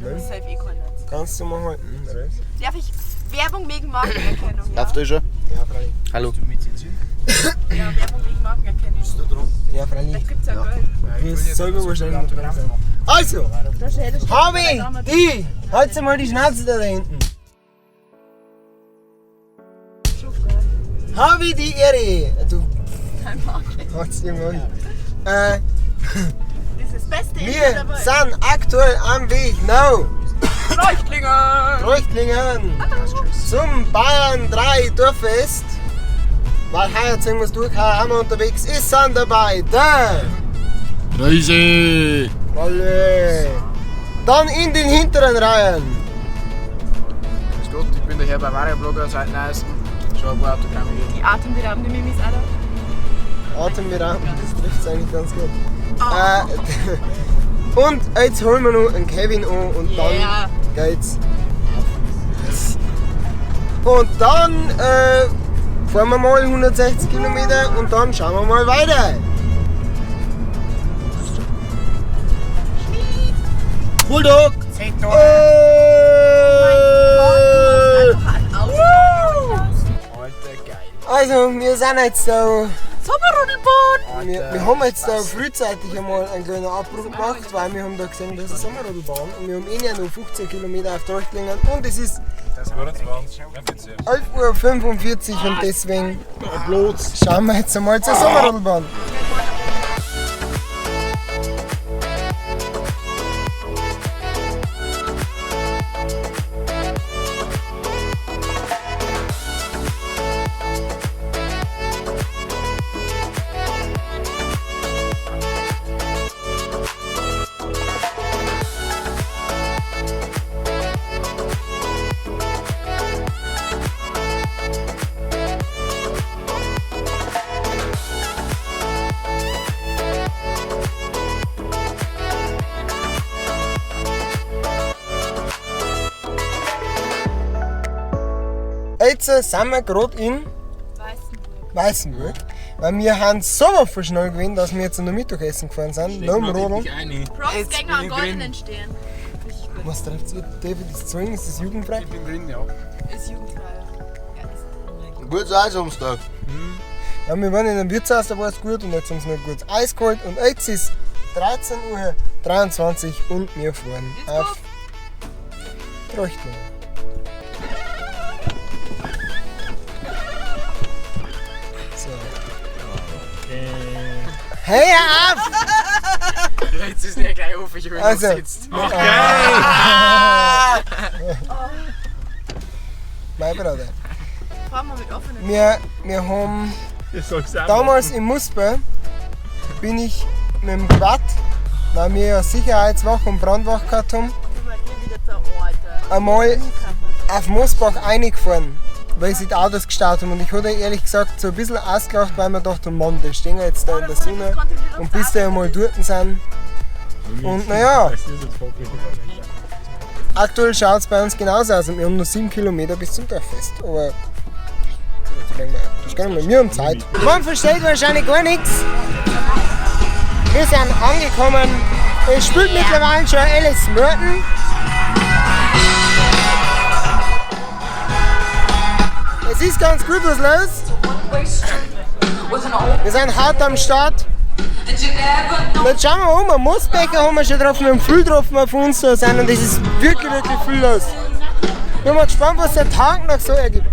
Das ist safe eh kein Netz. Kannst du mal halten, oder? Darf ich Werbung wegen Markenerkennung? Ja? Darf ich schon? Ja, freilich. Hallo. Ja, Werbung wegen Markenerkennung. Ja, freilich. Vielleicht gibt's ja Geld. Wirst selber wahrscheinlich noch dran sein. Also, Harvey, die! Halt mal die Schnauze da hinten. Harvey, die Ehre! Du Dein Marke. halt's irgendwo hin. Das ist das beste Intro Wir der Welt. sind aktuell am Weg now Leuchtlinge! Treuchtlingen zum Bayern 3 Dorffest. Weil heuer ziehen wir's durch, heuer haben wir unterwegs. Es sind dabei der Reise! Wolle. Dann in den hinteren Reihen. Grüß Gott, ich bin der Herr Bavaria Blogger seit neuestem. Schon ein paar Autogramme gegeben. Die atemberaubende Mimis, Alter. Atemberaubend, das trifft eigentlich ganz gut. Und jetzt holen wir noch einen Kevin an und dann Yeah. geht's auf. Und dann fahren wir mal 160 Kilometer und dann schauen wir mal weiter. Bulldog! Oh! Einfach ein Auto. Alter, geil. Also, wir sind jetzt da. Sommerrodelbahn! Wir haben jetzt da frühzeitig einmal einen kleinen Abbruch gemacht, weil wir haben da gesehen, dass eine Sommerrodelbahn und wir haben eh noch 15 Kilometer auf Treuchtlingen und es ist 11:45 Uhr und deswegen schauen wir jetzt einmal zur Sommerrodelbahn. Jetzt sind wir gerade in Weißenburg. Weißenburg, weil wir haben so schnell gewesen, dass wir jetzt noch Mittagessen gefahren sind, nach dem Rodeln. Props Gänger an goldenen Stern. Richtig gut. Was trifft ihr? David, das Zeugen, ist das jugendfrei? Ich bin drin, ja. Ist jugendfrei. Ja, ist Gutes Eis Samstag. Ja, wir waren in einem Wirtshaus, da war es gut und jetzt haben sie noch gutes Eis geholt und jetzt ist 13:23 Uhr und wir fahren Let's auf Treuchtlingen. So. Hey, auf! Jetzt ist nicht gleich auf, ich will Also. noch sitzt. Mein Bruder. Fahren wir mit offenen Wir haben damals in Muspe bin ich mit dem Quad, weil wir ja Sicherheitswache und Brandwache gehabt haben, einmal auf Mosbach reingefahren, weil sie die Autos gestaut haben. Und ich hatte ehrlich gesagt so ein bisschen ausgelacht, weil mir dachte, Mann, die stehen jetzt da in der Sonne und bis die einmal dort sind. Und naja, aktuell schaut es bei uns genauso aus und wir haben noch 7 Kilometer bis zum Dorffest. Aber das können wir, wir haben Zeit. Man versteht wahrscheinlich gar nichts. Wir sind angekommen. Es spielt mittlerweile schon Alice Merton. Es ist ganz gut was los. Wir sind hart am Start. Jetzt schauen wir um, einen Moosbecher haben wir schon getroffen, wir haben viel getroffen auf uns da sind und es ist wirklich, wirklich viel los. Ich bin mal gespannt, was der Tag noch so ergibt.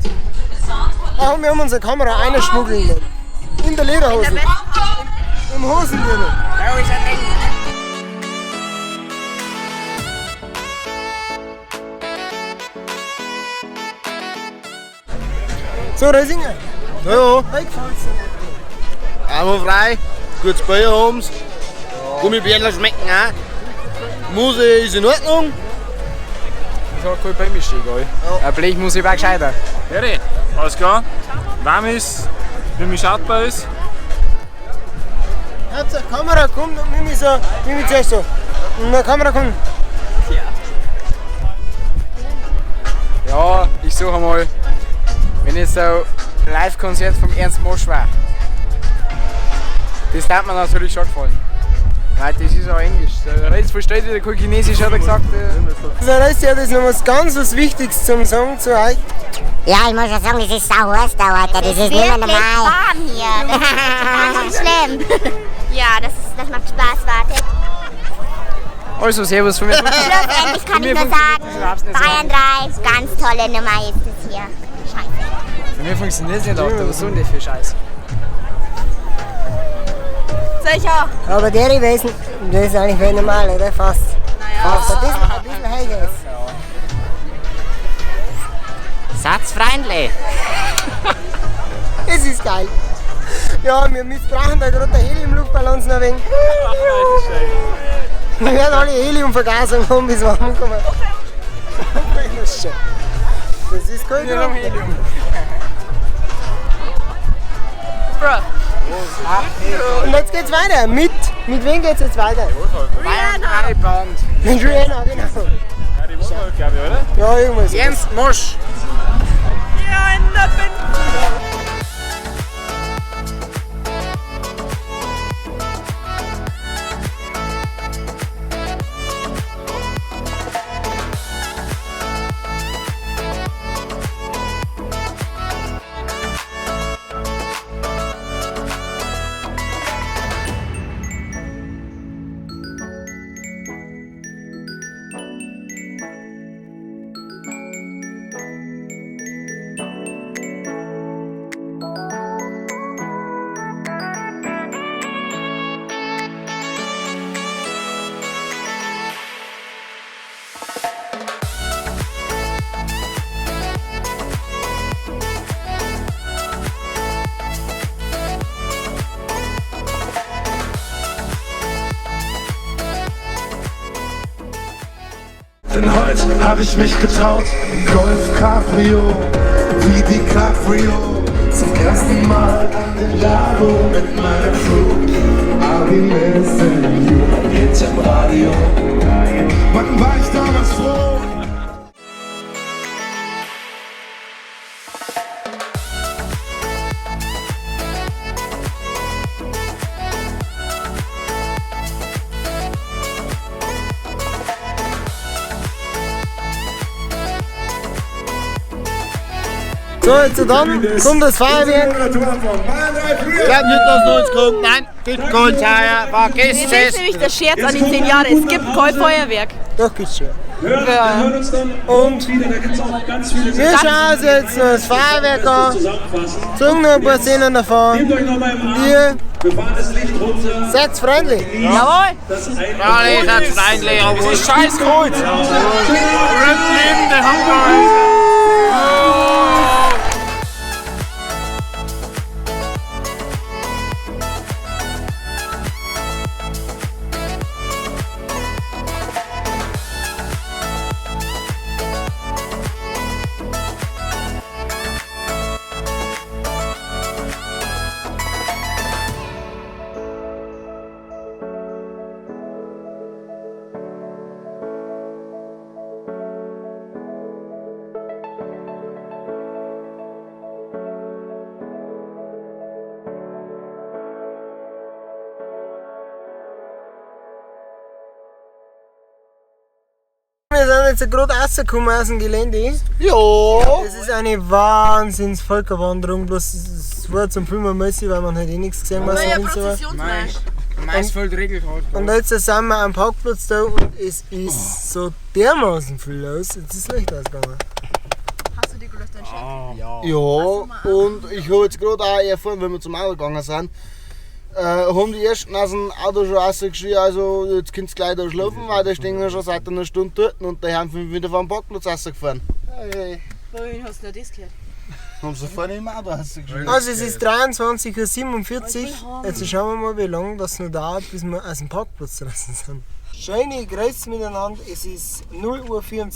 Ach, und wir haben unsere Kamera einschmuggeln lassen. In der Lederhose. Im Hosengürtel. So, Reisinger. Ja, Wie gefällt's dir? einmal frei, gutes Bier haben's. Gummibärler schmecken auch. Muse ist in Ordnung. Ich hab kein bei mir stehen, gell? Ein Blech muss ich auch gescheiter. Jerry, alles klar? Warm ist, wie mich schaut bei uns. Hauptsache Kamera kommt und Mimi so, Mimi zuerst so. Und dann Kamera kommt. Ja, ich suche mal, wenn ich so Live-Konzert vom Ernst Mosch war. Das hat mir natürlich schon gefallen. Nein, das ist auch Englisch. Der Rest versteht wieder kein Chinesisch, hat er gesagt. Der Rest hat jetzt noch was ganz was Wichtiges zum Sagen zu euch. Ja, ich muss ja sagen, das ist sau heiß da, Alter. Das ist nicht mehr Wirklich normal. warm hier. Ganz schön schlimm. Ja, das macht Spaß, warte. Also, servus von mir. Schlussendlich kann ich nur sagen, Bayern 3, ganz tolle Nummer ist es hier. Scheiße. Für mich funktioniert es nicht, Alter. Was soll denn das für Scheiß? Sicher. Aber der Wesen, das ist eigentlich völlig normal, oder? Fast. Naja. Fast. Ein bisschen höher ist. Satz freundlich. Es ist geil. Ja, wir missbrauchen da gerade den Helium-Luftballons noch ein wenig. Wir werden alle Heliumvergasung haben, bis wir ankommen. Das ist cool. Helium. Und jetzt geht's weiter. Mit wem geht's jetzt weiter? Rihanna. Band. Mit Rihanna, genau. Ja, die Woche, glaube ich, oder? Ja, irgendwas. Jens Mosch. Rihanna bin. Denn heute hab ich mich getraut, im Golf Cabrio, wie DiCaprio. Zum ersten Mal an den Lago mit meiner Crew. I'll be missing you, hinterm Radio. Mann, war ich damals froh. So, jetzt dann kommt das Feuerwerk. Ich glaube nicht, dass du uns kommt. Nein, gibt kein Feuer. Vergiss Das ist es. nämlich der Scherz an die 10 Jahre. Es gibt kein Feuerwerk. Doch, gibt's schon. Wir hören uns dann Und wieder, da gibt's auch ganz viele wir schauen uns jetzt noch das Feuerwerk an. Zeigen noch ein paar Szenen davon. Nehmt euch nochmal im Arm. Ihr Wir fahren das Licht runter. seid freundlich. Jawohl. Das ein Alle seid freundlich, Es ist scheiß kalt. Leben der Hamburg. Wir sind jetzt gerade rausgekommen aus dem Gelände. Ja. Es ist eine Wahnsinns-Völkerwanderung, bloß es war zum Filmen mäßig, weil man halt eh nichts gesehen hat. Naja, so war. Prozessionsmarsch. Maisfeld regelt halt. Und jetzt sind wir am Parkplatz da und es ist so dermaßen viel los. Jetzt ist Licht ausgegangen. Hast du dir gelöst dein Schild? Ja, und ich habe jetzt gerade auch erfahren, wenn wir zum Auto gegangen sind, haben die ersten aus dem Auto schon rausgeschrien, also jetzt könnt ihr gleich da schlafen, weil die stehen ja schon seit einer Stunde dort und die haben 5 Minuten vom Parkplatz rausgefahren. Hey, Wohin hast du denn das gehört? haben sie vorne im Auto rausgeschrien. Also es ist 23:47 Uhr. Jetzt schauen wir mal, wie lange das noch dauert, bis wir aus dem Parkplatz draußen sind. Schöne Grüße miteinander. Es ist 0:24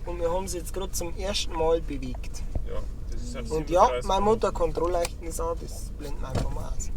Uhr und wir haben sie jetzt gerade zum ersten Mal bewegt. Ja, das ist Und ja, mein Motorkontrollleuchten ist an, das blenden wir einfach mal aus.